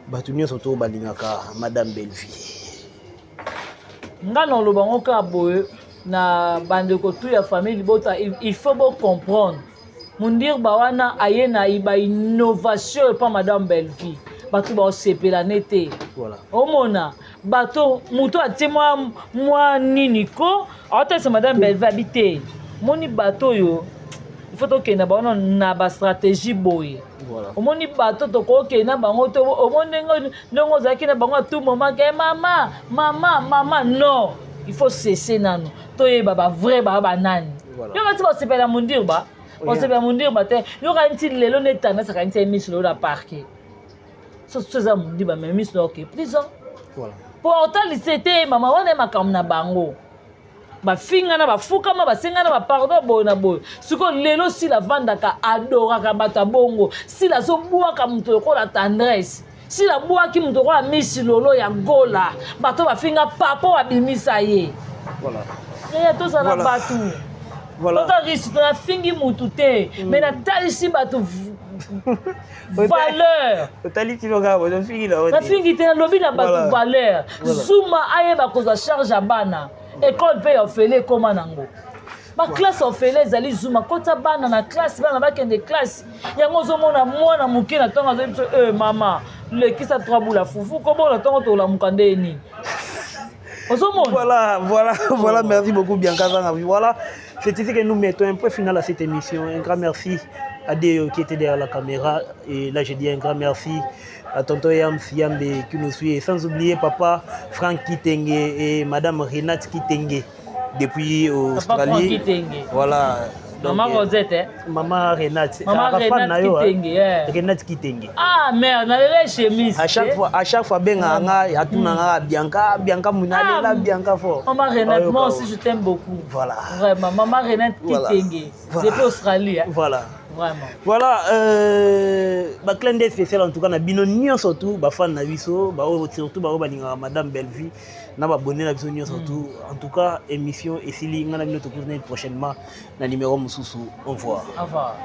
bato nyonso to balingaka madame Bellevue. Nga na oloba ngo kaka boye na bandeko tu ya famille libota, il faut bo comprendre. Mundir bawana aye na ba innovation epa madame Bellevue. Bato ba osepela nete. Voilà. Omona bato muto atie mwa nini ko aotesa madame Bellevue habité. Moni bato yo il faut tokenda bango na ba stratégie boye. Voilà. Omoni bato tokokenda bango to omoni ndenge ozalaki na bango à tout moment ke mama mama mama non, il faut cesser nano toyeba ba vrai ba banani. Voilà. Yo bati basepela mundir ba. Basepela mundir ba te. Yo ka nti lelo ne tanda saka nti miss lo na parquet. So so za mundir ba mais miss lo ke prison. Voilà. Pour autant c'était mama wana makambo na bango. Bafingana bafukama basengana ba pardon boye na boye. Siko lelo Sila vandaka adoraka bato ya bongo. Sila azobwaka moto lokola tendresse. Sila bwaki moto lokola Miss Lolo ya Gola. Bato bafinga papa abimisa ye. Voilà. Yaya tozala Voilà. bato. Voilà. Tota riche tonafingi mutu te, mais natalisi bato valeur. Otalisi loka bozo fingi na ote. Nafingi te nalobi na bato Voilà. valeur. Voilà. Zuma ayeba kozwa charge ya bana. École pe ya ofele ekoma nango. Ba classe ofele ezali Zuma kota bana na classe, bana bakende classe. Yango ozomona mwana moke na ntongo azoyebi biso, mama, lekisa 3 boules ya fufu, kobona ntongo tolamuka nde nini. Ozomona. Voilà, voilà, voilà, merci beaucoup Bianca Zanga. Voilà, c'est ici que nous mettons un point final à cette émission. Un grand merci à Deo qui était derrière la caméra. Et là, je dis un grand merci à tonton Yams Yambe qui nous suit. Et sans oublier papa Franck Kitenge et madame Renate Kitenge depuis Papa Franck Australie. Kitenge. Voilà. Donc, Maman Rosette, hein? Maman Renate. Maman Ça va Renate na yo, hein? Kitenge, eh. Renate Kitenge. Ah merde, na lele chemise. À chaque fois, à chaque fois benga nga atuna nga Bianca, Bianca munale la Ah, Bianca fort. Maman Renate, Ah, moi yo, aussi je t'aime beaucoup. Voilà. Vraiment, Maman Renate Voilà. Kitenge. Voilà. Depuis Australie, hein. Voilà. Vraiment. Voilà, ba clin d'œil spécial en tout cas na bino nyonso surtout ba fan na biso, ba oyo surtout ba oyo balingaka madame Bellevue na ba abonné na biso nyonso surtout. En tout cas, émission esili nga na bino tokutana prochainement na numéro mosusu. Au revoir. Au revoir.